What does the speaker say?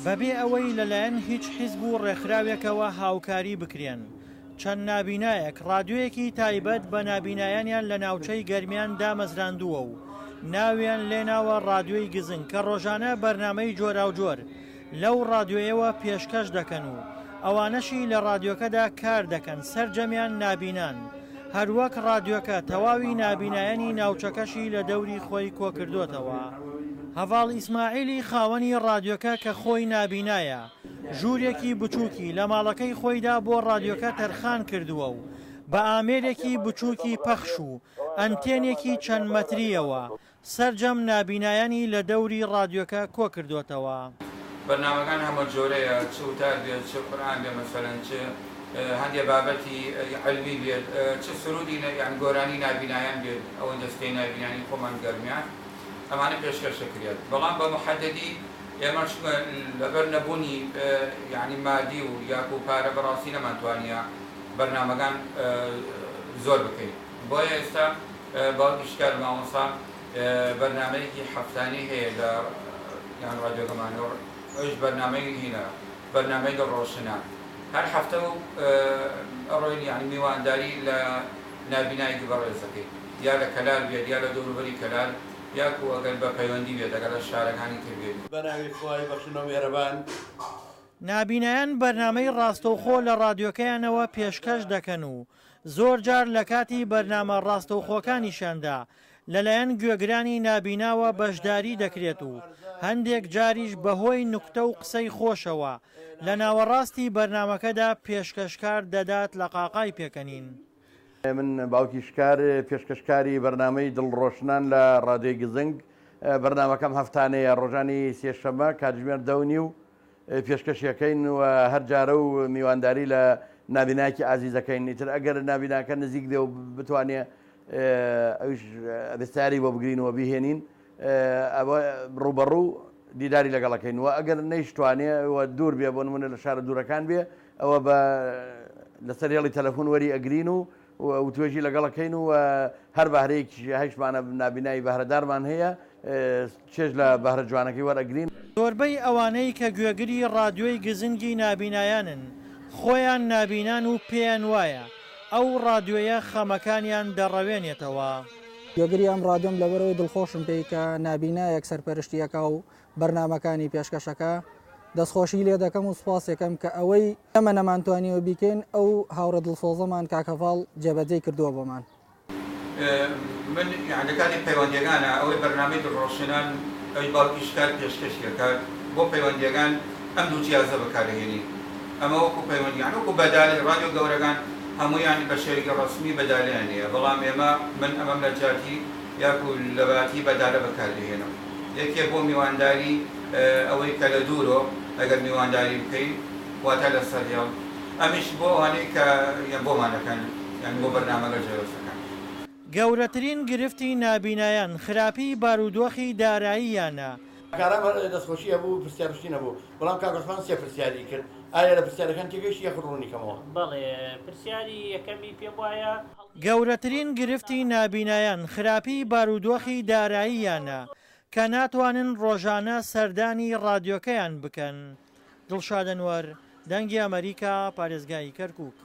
بەبێ ئەوەی لەلایەن هیچ حیزب و ڕێکخراوێکەوە هاوکاری بکرێن، چەند نابینایەک ڕادیۆیەکی تایبەت بە نابینایانیان لە ناوچەی گەرمیان دامەزراندووە و ناویان لێناوە ڕادیۆی گزنگ کە ڕۆژانە بەرنامەی جۆراوجۆر لەو ڕادیۆیەوە پێشکەش دەکەن و ئەوانەشی لە ڕادیۆکەدا کار دەکەن سەرجەمیان نابینان، هەروەک ڕادیۆکە تەواوی نابینایانی ناوچەکەشی لە دەوری خۆی کۆکردۆتەوە. هەڤاڵ ئیسماعیلی خاوەنی ڕادیۆکە کە خۆی نابینایە، ژوورێکی بچووکی لە ماڵەکەی خۆیدا بۆ ڕادیۆکە تەرخان کردووە و بە ئامێرێکی بچووکی پەخش و ئەنتێنێکی چەند مەترییەوە سەرجەم نابینایانی لە دەوری ڕادیۆکە کۆکردۆتەوە. بەرنامەکان هەمە جۆرەیە چ وتار بێت چ قورئان بێت مەسەلەن چ هەندێ بابەتی عیلمی بێت چ سرودی یان گۆرانی نابینایان بێت ئەوەی دەستەی نابینانی خۆمان گەرمیان ئەمانە پێشکەش دەکرێت بەڵام بە موحەدەدی ئێمە چونکە لەبەر نەبوونی یانی مادی و یاکو پارە بەڕاستی نەمانتوانیە بەرنامەکان زۆر بکەین بۆیە ئێستا باوکی شکار مامۆستا بەرنامەیەکی هەفتانەی هەیە لە یان ڕادیۆکەمان ئەویش بەرنامەی هینە بەرنامەی دڵڕۆشنە هەر هەفتە و ئەڕۆین یانی میوانداری لە نابینایەکی بەڕێز دەکەین یا لە کەلار بێت یا لە دەوروبەری کەلار یاکو ئەگەر بە پەیوەندی بێت ئەگەر لە شارەکانی تر بێت. بەناوی خوای بەخشندە و میهرەبان. نابینایان بەرنامەی ڕاستەوخۆ لە ڕادیۆکەیانەوە پێشکەش دەکەن و زۆر جار لە کاتی بەرنامە ڕاستەوخۆکانیشیاندا لەلایەن گوێگرانی نابیناوە بەشداری دەکرێت و هەندێک جاریش بەهۆی نوکتە و قسەی خۆشەوە لە ناوەڕاستی بەرنامەکەدا پێشکەشکار دەدات لە قاقای پێکەنین. من باوکی شکار، پێشکەشکاری بەرنامەی دڵڕۆشنان لە ڕادیۆی گزنگ، بەرنامەکەم هەفتانەیە ڕۆژانی سێشەممە کاتژمێر دە و نیو پێشکەشی ئەکەین و هەر جارە و میوانداری لە نابینایەکی ئازیز ئەکەین ئیتر ئەگەر نابیناکە نزیک بێ و بتوانێ ئەویش ئەبێ سەیارەی بۆ بگرین و بیهێنین ئەوە ڕووبەڕوو دیداری لەگەڵ ئەکەین و ئەگەر نەیشتوانێ و دوور بێ بۆ نمونە لە شارە دوورەکان بێ ئەوە بە لەسەر هێڵی تەلەفۆن وەری ئەگرین و وتوێژی لەگەڵ ئەکەین و هەر بەهرەیەکیش هەیشمانە نابینای بەهرەدارمان هەیە چێژ لە بەهرە جوانەکەی وەرئەگرین. زۆربەی ئەوانەی کە گوێگری ڕادیۆی گزنگی نابینایانن خۆیان نابینان و پێیان وایە ئەو ڕادیۆیە خەمەکانیان دەڕەوێنێتەوە. گوێگری ئەم ڕادیۆم لەبەرئەوەی دڵخۆشم پێی کە نابینایەک سەرپەرشتی ئەکا و بەرنامەکانی پێشکەش ئەکا دەستخۆشی لێ دەکەم و سوپاسی ئەکەم کە ئەوەی ئێمە نەمانتوانیوە بیکەین ئەو هاوڕێ دڵسۆزەمان کاک هەڤاڵ جێبەجێی کردووە بۆمان. من یانی لە کاتی پەیوەندیەکانا ئەوەی بەرنامەی دڵڕەشێنان ئەوی باوکی شکار پێشکەشی ئەکات بۆ پەیوەندیەکان ئەم دوو جیازە بەکارئەهێنین ئەمە وەکو پەیوەندی یانی وەکو بەدالەی ڕادیۆ گەورەکان هەموویان بە شێوەیەکی ڕەسمی بەدالەیان هەیە بەڵام ئێمە من ئەمەم لە جیاتی یاکو لەباتی بەدالە بەکاردەهێنم یەکێ بۆ میوانداری ئەوەی کە لە دوورۆ ئەگەر میوانداری بکەین واتە لەسەر هێڵ ئەمیش بۆ ئەوانەی کە یان بۆمان ئەکەن یان بۆ بەرنامەگە جێبەجێ ئەکەن. گەورەترین گرفتی نابینایان خراپی بارودۆخی داراییانە. کارام هەر دەستخۆشی هەبوو پرسیار شتی نەبوو بەڵام کاک عوسمان سێ پرسیاری کرد ئایا لە پرسیارەکان تێگەیشتی یاخود ڕوونی کەمەوە؟ بەڵێ پرسیاری یەکەمی پێم وایە. گەورەترین گرفتی نابینایان خراپی بارودۆخی داراییانە کە ناتوانن ڕۆژانە سەردانی ڕادیۆکەیان بکەن. دڵشاد ئەنوەر، دەنگی ئەمەریکا، پارێزگای کەرکوک.